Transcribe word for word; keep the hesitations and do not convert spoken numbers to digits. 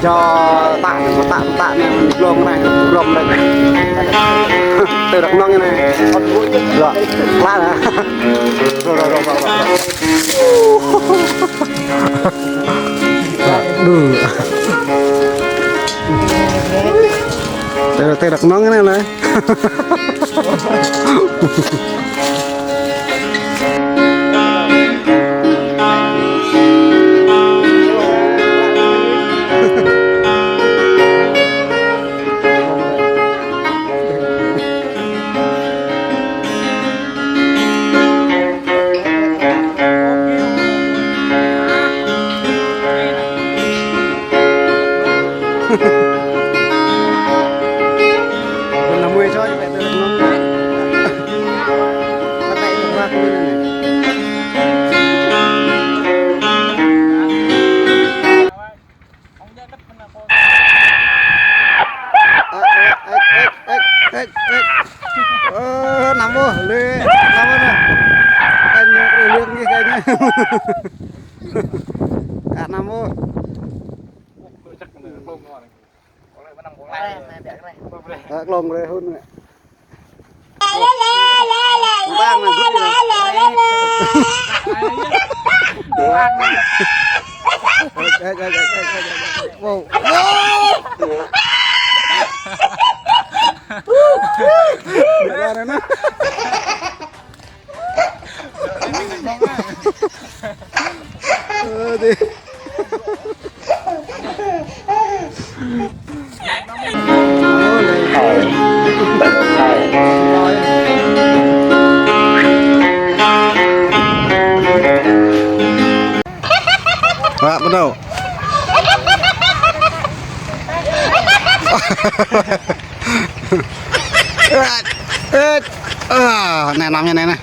Jŏ, tă anai, tă, tă anai, glông anai, glông anai. Tơ Đăk Nông anai. Jŏ, klă anai. Rŏ, rŏ, rŏ, rŏ, rŏ. Aduh. Tơ, tơ Đăk Nông anai anai. Ơ, năm ôh, lĕ, năm ôh nè. Kanh ñu kri liêng kih kanh ñu. Ơ, năm ôh. Ơ, glông rê hun nè. Bang nè, group nè. Wow. Wow. Ơ, đi. Ră, bắt đầu. Ơ, ơ, ơ, anai, năm anai, anai.